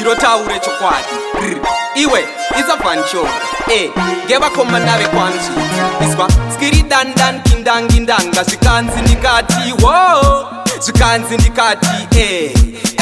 Ndiro taure chokwadi. Rr. Iwe isabvanchonga e ngevakomana vekwanzviti izwa skiridandan kindangindanga zvikanzi ndikati wo, zvikanzi ndikati e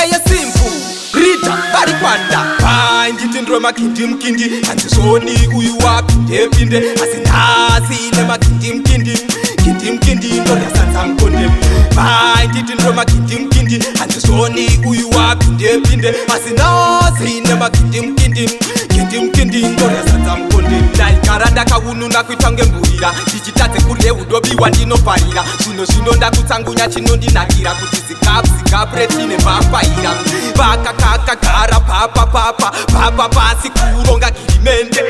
eye simple rita vari kwanda. Hai, nditi ndiro magindimukindi, handizvoni uyu wapinde pinde, asi nhasi nemagindimukindi gindimukindi ndorya sadza mukonde. Hai, nditi ndiro magindimukindi, handizvoni uyu wapinde pinde, asi nhasi nemagindimukindi gindimukindi ndorya sadza mukonde. Ndaigara ndakaununa kuita ngemburira, ndichitadze kurye udobiwa ndinofarira. Zvino zvino ndakutsangunya chinondinakira kuti zikapu zikapu retine vapaira vakakakagara papa papa papa pasi kuronga girimende.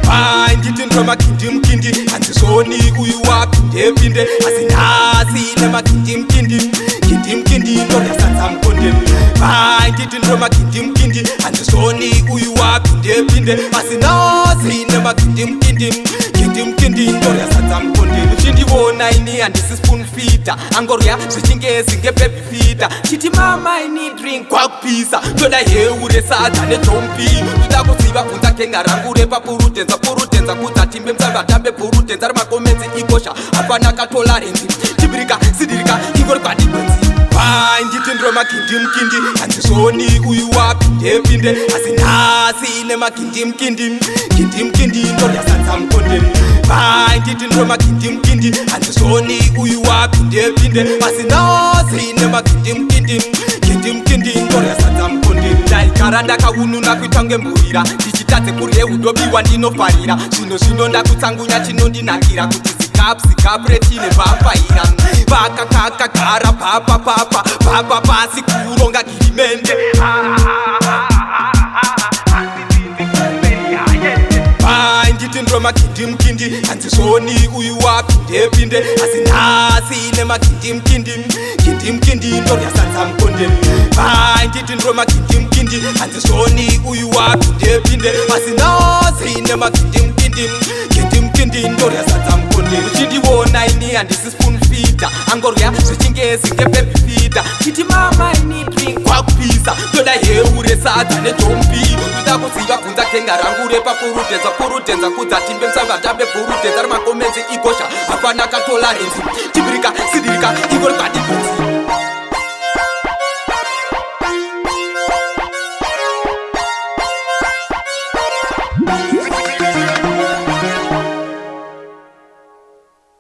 Hai, nditi ndiro magindimukindi, handizvoni uyu wapinde pinde, asi nhasi nemagindimukindi gindimukindi ndorya sadza mukonde. Hai, nditi ndiro magindimukindi, handizvoni uyu wapinde pinde, asi nhasi nemagindimukindi gindimukindi ndorya sadza mukonde. Uchindiona ini handisi spoon feeder, angorya zvechingezi ngebaby feeder. Chiti mama, I need drink, kwakupisa toda heu resadza nejompi. Toda kuziva bvunza genga rangu repapurudenza purudenza kudza timbe musavatambe purudenza remakomenzi ikosha hapana katolerance tibirika sidirika ingori kwadigwenzi. Hai, nditi ndiro magindimukindi, handizvoni uyu wapinde pinde, asi nhasi nemagindimukindi gindimukindi ndorya sadza mukonde. Hai, nditi ndiro magindimukindi, handizvoni uyu wapinde pinde, asi nhasi nemagindimukindi gindimukindi ndorya sadza mukonde. Ndaigara ndakaununa kuita ngemburira, ndichitadze kurye udobiwa ndinofarira. Zvino zvino ndakutsangunya chinondinakira kuti zikapu zikapu retine vapaira vakakakagara papa papa papa pasi kuronga girimende. Hai, nditi ndiro magindimukindi, handizvoni uyu wapinde pinde, asi nhasi nemagindimukindi gindimukindi ndorya sadza mukonde. Hai, nditi ndiro magindimukindi, handizvoni uyu wapinde pinde, asi nhasi nemagindimukindi gindimukindi ndorya sadza mukonde. Uchindiona ini handisi spoon feeder, angorya zvechingezi ngebaby feeder. Chiti mama, I need drink, kwakupisa toda heu resadza nejompi. Toda kuziva bvunza genga rangu repapurudenza purudenza kudza timbe musavatambe purudenza remakomenzi ikosha hapana katolerance tibirika.